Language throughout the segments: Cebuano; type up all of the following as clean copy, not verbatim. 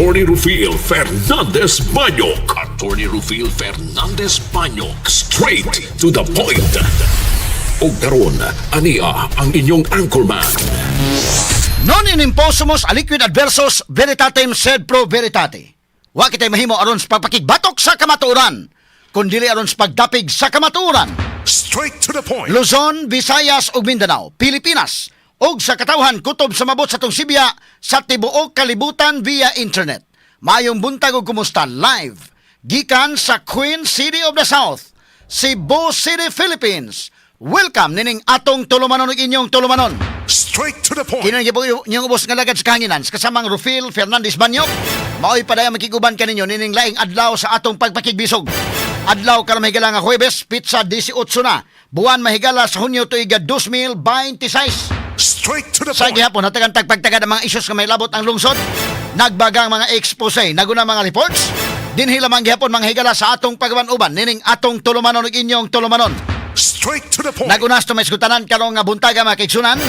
Attorney Rufil Fernandez Banyok. Attorney Rufil Fernandez Banyok. Straight to the point. Ug karon, ania ang inyong anchorman. Non in imposumus aliquid adversus veritatem sed pro veritate. Wa kitay mahimo aron sa pagpakigbatok sa kamatuoran, kundili aron sa pagdapig sa kamatuoran. Straight to the point. Luzon, Visayas ug Mindanao, Pilipinas ug sa katawhan kutob sa mabot sa atong sibya sa tibuok kalibutan via internet. Maayong buntag ug kumusta live gikan sa Queen City of the South, Cebu City, Philippines. Welcome nining atong tulumanon ug inyong tulumanon. Straight to the point. Kini gyud inyong ubos nga lagad sa kahanginan sa kasamang Rufil Fernandez Banyok. Maoy padayong makiguban kaninyo nining laing adlaw sa atong pagpakigbisog. Adlaw karon, mahigala, nga Huwebes, petsa 18 na buwan, mahigala, sa Hunyo, tuiga 2026. Straight to the Sa gihapon, hatagan tagpagtagad ang mga isyus nga may labot ang lungsod. Nagbagang mga expose, naguna mga reports. Dinhi lamang gihapon, mga higala, sa atong pagaban-uban nining atong tulumanon ug inyong tulumanon. Straight to the point. Nagunas to may iskutanan karong nga buntaga, mga kaigsunan.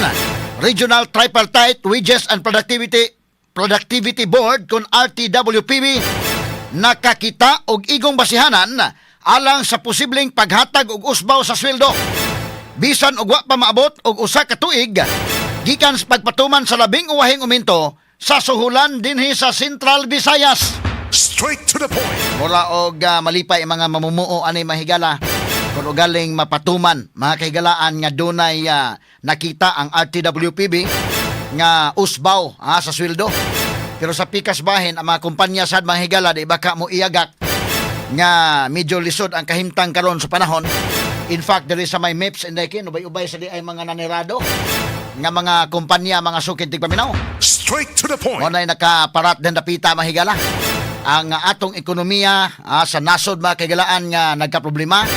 Regional Tripartite Wages and Productivity Productivity Board kon RTWPB nakakita og igong basihanan alang sa posibleng paghatag og usbaw sa sweldo, bisan og wa pa maabot og 1 ka tuig gikan sa pagpatuman sa labing uwahing aumento sa suhulan dinhi sa Central Visayas. Straight to the point. Mura og malipay ang mga mamumuo ani, mahigala, kung ugaling mapatuman, mga kahigalaan, nga dunay nakita ang RTWPB nga usbaw sa sweldo. Pero sa pikas bahin, ang mga kumpanya sad, mga higala, di baka mo iagak nga medyo lisod ang kahimtang karon sa panahon. In fact, diri sa may MEPS and Daikin, ubay-ubay sa di ay mga nanirado nga mga kumpanya, mga sukid tigpaminaw. Straight to the point. Mo na'y nakaparat din dapita, mahigala. Ang atong ekonomiya sa nasod, mga kahigalaan, nga nagkaproblema.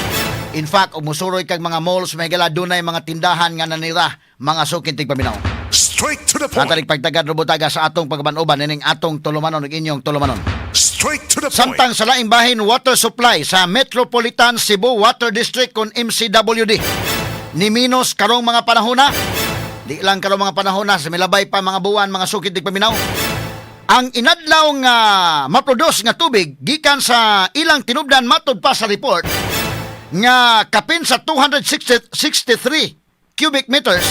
In fact, ug musuroy kag mga malls, mahigala, dunay mga tindahan nga nanira, mga sukin tigpaminaw. Straight to the point. Natalig pagtagad rubutaga sa atong pagban-uban nining atong tulumanon ug inyong tulumanon. Straight to the point. Samtang sa laing bahin, water supply sa Metropolitan Cebu Water District kon MCWD ni minus karong mga panahona. Di lang karong mga panahona, sa milabay pa mga buwan, mga sukid tigpaminaw. Ang inadlaw nga maproduce nga tubig gikan sa ilang tinubdan, matod pa sa report, nga kapin sa 263 cubic meters,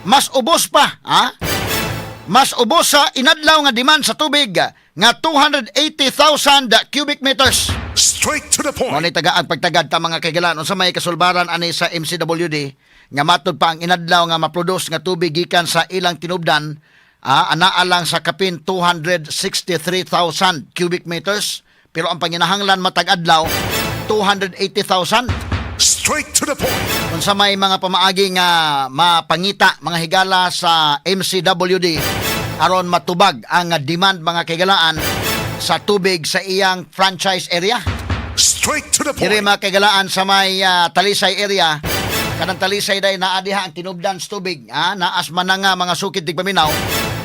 mas ubos pa, ha? Mas ubos sa inadlaw nga demand sa tubig nga 280,000 cubic meters. Straight to the Mo point. ni taga ang pagtagad ta, mga kaigalan, unsa may kasulbaran ani sa MCWD nga matod pa ang inadlaw nga maproduce nga tubig gikan sa ilang tinubdan anaa lang sa kapin 263,000 cubic meters, pero ang panginahanglan matag adlaw 280,000? Straight to the point. Unsa may mga pamaagi nga mapangita, mga higala, sa MCWD aron matubag ang demand, mga kaigalaan, sa tubig sa iyang franchise area? Straight to the Diri, point. mga kaigalaan, sa may Talisay area, kanang Talisay day naa diha ang tinubdan sa tubig, naas man na nga, mga sukid tigpaminaw,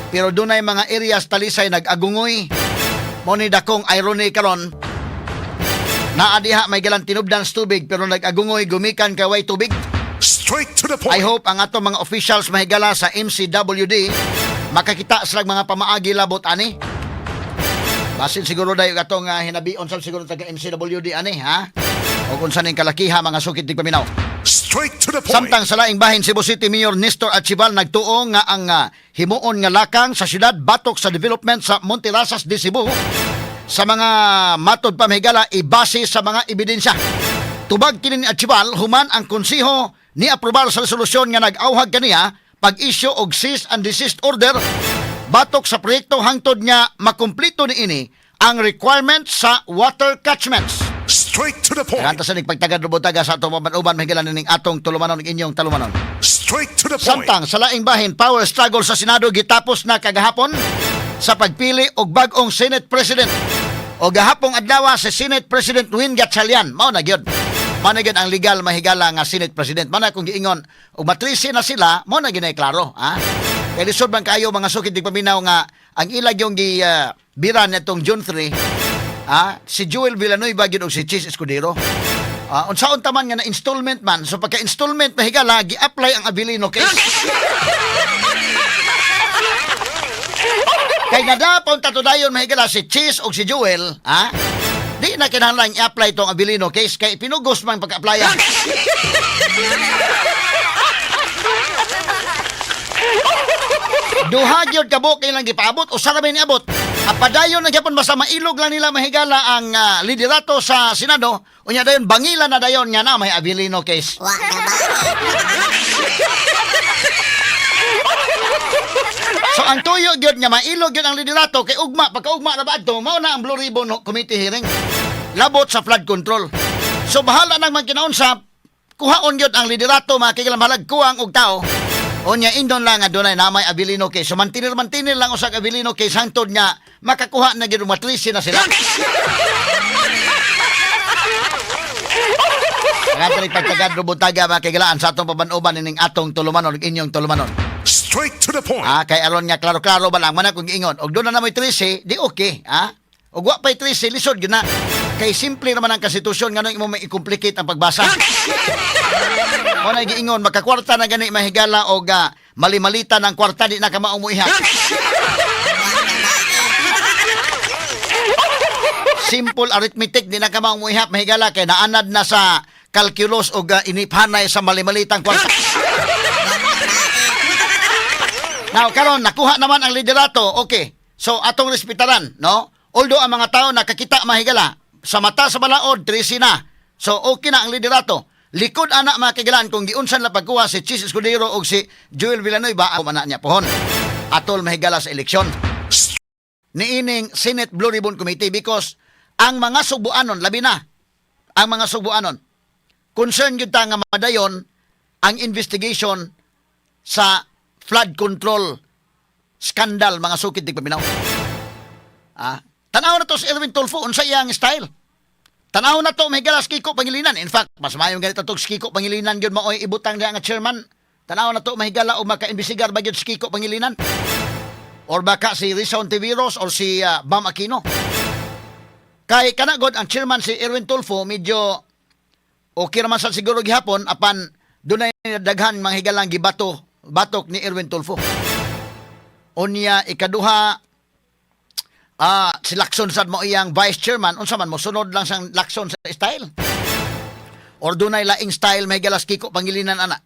pero dunay mga areas Talisay nag-agungoy. Mo ni dakong irony karon, naa diha may galang tinubdan sa tubig pero nag-agungoy gumikan kay way tubig. Straight to the point. I hope ang atong mga officials, mahigala, sa MCWD makakita sila mga pamaagi labot ani. Basin siguro dayo atong hinabion sa siguro taga MCWD ani, ha? O kung saan kalakiha, mga sukit tigpaminaw. Straight to the point. Samtang sa laing bahin, Cebu City Mayor Nestor Archival nagtuo nga ang himuon nga lakang sa syudad batok sa development sa Monterrazas de Cebu sa mga matod pa, mahigala, ibase sa mga ebidensya. Tubag kini ni Archival human ang konseho ni aprobar sa resolusyon nga nag-awhag kaniya pag-issue og cease and desist order batok sa proyekto hangtod nga makumplito niini ang requirements sa water catchments. Straight to the point. Kanta sa pagtagad rubutaga sa atong uban, mahigala, nining atong tulumanon ug inyong tulumanon. Straight to the point. Samtang sa laing bahin, power struggle sa Senado gitapos na kagahapon sa pagpili og bag-ong Senate President. O gahapong adlaw si Senate President Win Gatchalian, mao na gyud. Mao na gyud ang legal, mahigala, nga Senate President. Mao na kung giingon og matrisi na sila, mao na gyud ay klaro, ha? Kay lisod man kaayo, mga sukid paminaw, nga ang ilag yung gi bira nitong June 3, si Joel Villanueva gyud og si Chiz Escudero. Unsaon ta man nga na installment man. So pagka installment, mahigala, gi-apply ang Avelino case. Kay nadapon tato dayon, mahigala, si Chiz o si Joel, ha? Di na kinahanglan i-apply tong Avelino case kay pinugos man pagka-applyan. Duha gyud ka buok ilang gipaabot, usa ra may niabot. Apadayon na gyapon basta mailog lang nila, mahigala, ang liderato sa Senado. Unya dayon bangila na dayon nga na may Avelino case. Wa na ba? So ang tuyo gyud nga mailog gyud ang liderato kay ugma, pagkaugma na ba adto, mao na ang Blue Ribbon Committee hearing labot sa flood control. So bahala nang magkinaunsa, kuhaon gyud ang liderato, mga kigalang, bahalag kuwang og tao. Unya indon lang nga dunay na may Avelino case. So mantinil-mantinil lang usag Avelino case hangtod nga makakuha na gyud, matrisi na sila. Mga pagtagad rubutaga, mga kigalaan, sa atong paban-uban ining atong tulumanon ug inyong tulumanon. Straight to the point. Ah, kay aron nga klaro-klaro ba lang man akong giingon. Og doon na namoy 13, di okay, ha? Og wa pay 13, lisod gyud na. Kay simple naman ang konstitusyon, nganong imo may i-complicate ang pagbasa? Mo na giingon, makakwarta na gani, mahigala, og mali-malita ng kwarta, di na ka maong moiha. Simple arithmetic di na ka maong moihap, mahigala, kay naanad na sa calculus og iniphanay sa mali-malitang kwarta. Now, karon nakuha naman ang liderato. Okay. So, atong respetaran, no? Although ang mga tao nakakita, mahigala, sa mata sa balaod, 13 na. So, okay na ang liderato. Likod ana, mga kagilaan, kung giunsan la pagkuha si Chiz Escudero o si Joel Villanueva, ako man na niya pohon. Atol, mahigala, sa eleksyon niining Senate Blue Ribbon Committee because ang mga subuanon, labi na, ang mga subuanon, concern gyud ta nga madayon ang investigation sa flood control scandal, mga sukid tig paminaw. Ah, tanaw na to si Erwin Tulfo, unsa iyang style. Tanaw na to, mahigala, si Kiko Pangilinan. In fact, mas maayong ganito to si Kiko Pangilinan gyud maoy ibutang diha nga chairman. Tanaw na to, mahigala, o maka-imbestigar ba gyud si Kiko Pangilinan? Or baka si Risa Hontiveros or si Bam Aquino. Kay kana god ang chairman si Erwin Tulfo, medyo okay naman sa siguro gihapon, apan dunay daghan mga higalang gibato batok ni Erwin Tulfo. Unya ikaduha, si Lacson sad mo iyang vice chairman. Unsa man mo sunod lang sang Lacson sa style or dunay laing style, may galas, Kiko Pangilinan ana?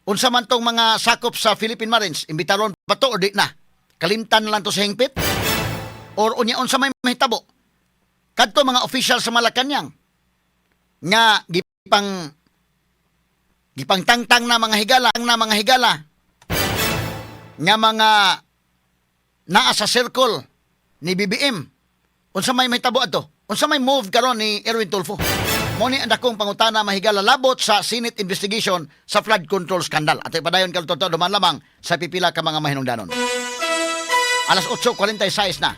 Unsa man tong mga sakop sa Philippine Marines, imbitaron pa to or di na? Kalimtan na lang to sa hingpit? Or unya unsa may mahitabo? Kadto mga official sa Malacanang nga gipangtangtang na mga higala nga mga naa sa circle ni BBM. Unsa may mahitabo adto? Unsa may move karon ni Erwin Tulfo? Mo ni ang dakong pangutana, mahigala, labot sa Senate investigation sa flood control scandal. At padayon karon to duman lamang sa pipila ka mga mahinungdanon. Alas 8:46 na.